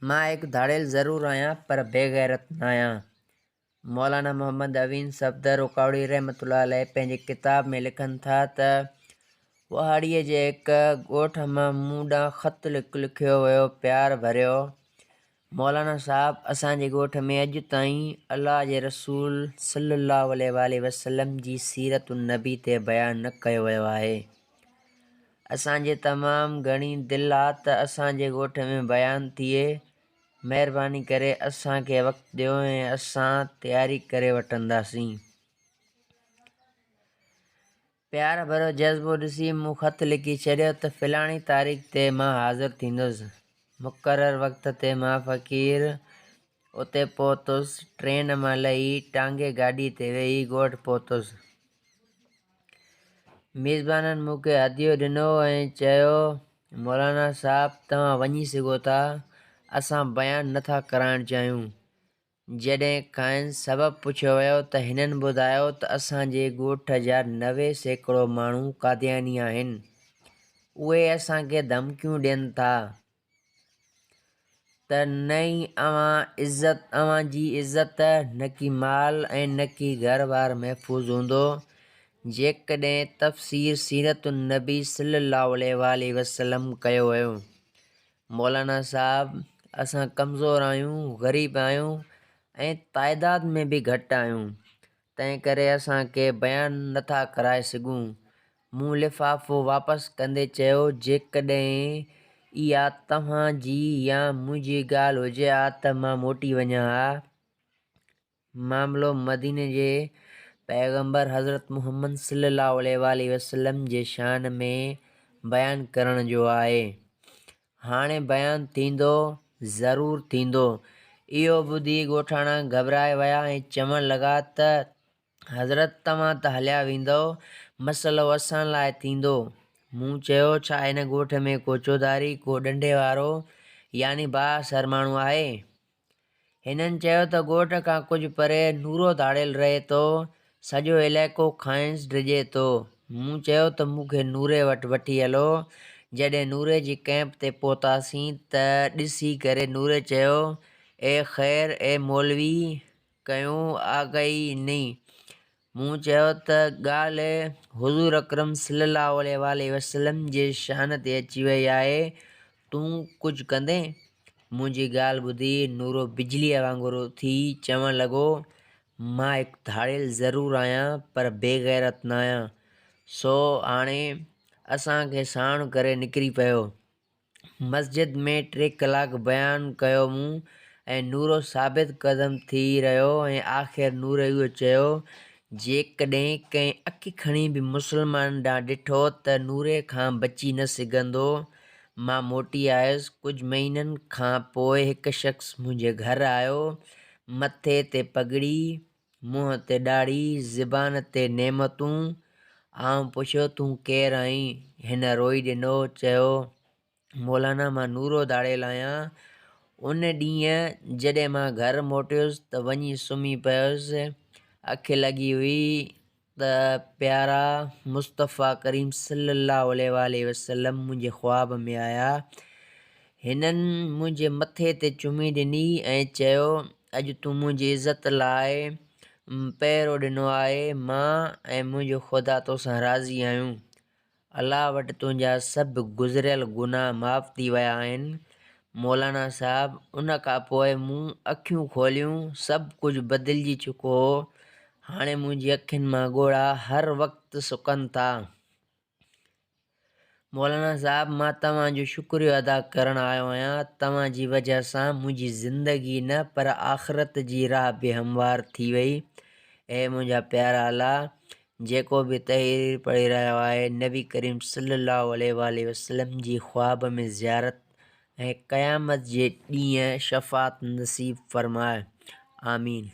مان هڪ ڌاڙيل ضرور آهيان پر بيغيرت ناهيان. مولانا محمد اوين صفدر اڪاوڙي رحمة الله عليه پنهنجي ڪتاب ۾ لکن ٿا ته وهاڙيء جي هڪ ڳوٺ مان مون ڏانهن خط لکيو ويو پيار ڀريو مولانا صاحب اسان جي ڳوٺ ۾ اڄ تائين الله جي رسول صلي الله عليه واٰله وسلم جي سيرت النبي تي بيان نه ڪيو ويو آهي. اسان جي تمام گهڻي دل آ ته اسان جي ڳوٺ ۾ بيان ٿئي مهرباني ڪري اسان کي وقت ڏيو ۽ اسان تياري ڪري وٺنداسين. پيار ڀريو جذبو ڏسي مون خط لکي ڇڏيو ته فلاڻي تاريخ تي مان حاضر ٿيندس. مقرر وقت تي مان فقير اتي پهتس. ٽرين مان لهي ٽانگي گاڏي تي ويهي ڳوٺ پهتس. ميزبانن مون کي هديو ڏنو ۽ چيو، مولانا صاحب توهان وڃي سگهو ٿا، اسان بيان نه ٿا ڪرائڻ چاهيون. جڏهن کانئن سبب پڇيو ويو ته هنن ٻڌايو ته اسان جي ڳوٺ جا 90% ماڻهو قادياني آهن، اهي اسان کي ڌمڪيون ڏين ٿا ته نه ئي اوهان عزت اوهان جي عزت، نه ڪي مال ۽ نه ڪي گهر بار محفوظ هوندو، جيڪڏهن تفسير سيرت النبي صلي الله عليه واٰله وسلم ڪيو ويو. مولانا صاحب اسان ڪمزور آهيون، غريب آهيون ۽ تعداد ۾ به گهٽ آهيون، تنهن ڪري اسان کي بيان نه ٿا ڪرائي سگهون. مون لفافو واپس ڪندي چيو، جيڪڏهن اها توهان جي يا منهنجي ڳالهه هجي ها ته مان موٽي وڃان ها. معاملو مديني جي پيغمبر حضرت محمد صلي الله عليه واٰله وسلم جي شان ۾ بيان ڪرڻ جو آهي. هاڻي بيان ٿيندو، ضرور ٿيندو. اهو ٻڌي ڳوٺاڻا گهٻرائي ويا ۽ چوڻ لڳا ته حضرت توهان ته هليا ويندؤ، مسئلو اسان لاء ٿيندو. مون چيو ڇا هن ڳوٺ ۾ ڪو چوڌاري، ڪو ڏنڊي وارو يعني بااثر ماڻهو آهي؟ هنن چيو ته ڳوٺ کان ڪجهه پري نورو ڌاڙيل رهي ٿو، سڄو علائقو کانئس ڊڄي ٿو. مون چيو ته مون کي نوري وٽ وٺي هلو. جڏهن نوري جي ڪئمپ تي پهتاسين ته ڏسي ڪري نوري چيو، اي خير اي مولوي ڪيون آگئي ني. مون چيو ته ڳالهه حضور اڪرم صلي الله عليه واٰله وسلم جي شان تي اچي وئي آهي، تون ڪجهه ڪندين؟ منهنجي ڳالهه ٻڌي نورو بجليء وانگر اٿي چوڻ لڳو، مان هڪ ڌاڙيل ضرور آهيان پر بي غيرت ناهيان. سو هاڻي اسان کي ساڻ ڪري نڪري پيو. مسجد ۾ ٽي ڪلاڪ بيان ڪيو مون ۽ نورو ثابت قدم ٿي رهيو ۽ آخر نوري اهو چيو، جيڪڏهن ڪنهن اک کڻي به مسلمانن ڏانهن ڏٺو ته نوري کان بچي نه سگهندو. مان موٽي آيس. ڪجهه مهينن کان پوء هڪ شخص منهنجي گهر آيو. مٿي تي پڳڙي، منهن تي ڏاڙهي، زبان تي نعمتون. آئون پڇيو تون ڪير آهين؟ هن روئي ڏنو، چيو مولانا مان نورو ڌاڙيل آهيان. ان ڏينهن جڏهن مان گهر موٽيس ته وڃي سمهي پيس. اک لڳي هئي ته پيارا مصطفيٰ ڪريم صلي الله عليه واٰله وسلم منهنجي خواب ۾ آيا. هنن منهنجي مٿي تي چمي ڏني ۽ چيو اڄ تون منهنجي عزت لاء پهرو ڏنو آهي، مان ۽ منهنجو خدا توسان راضي آهيون. الله وٽ تنهنجا سڀ گذريل گناهه معاف ٿي ويا آهن. مولانا صاحب، ان کان پوء مون اکيون کوليون، سڀ ڪجهه بدلجي چڪو هو. هاڻي منهنجي اکين مان ڳوڙها هر وقت سڪن ٿا. مولانا صاحب مان توهان جو شڪريو ادا ڪرڻ آيو آهيان، توهان جي وجهه سان منهنجي زندگي نه پر آخرت جي راهه به هموار ٿي وئي. اي منهنجا پيارا الله! جيڪو به تحرير پڙهي رهيو آهي، نبي ڪريم صلي الله عليه واٰله وسلم جي خواب ۾ زيارت ۽ قيامت جي ڏينهن شفاعت نصيب فرماء. آمين.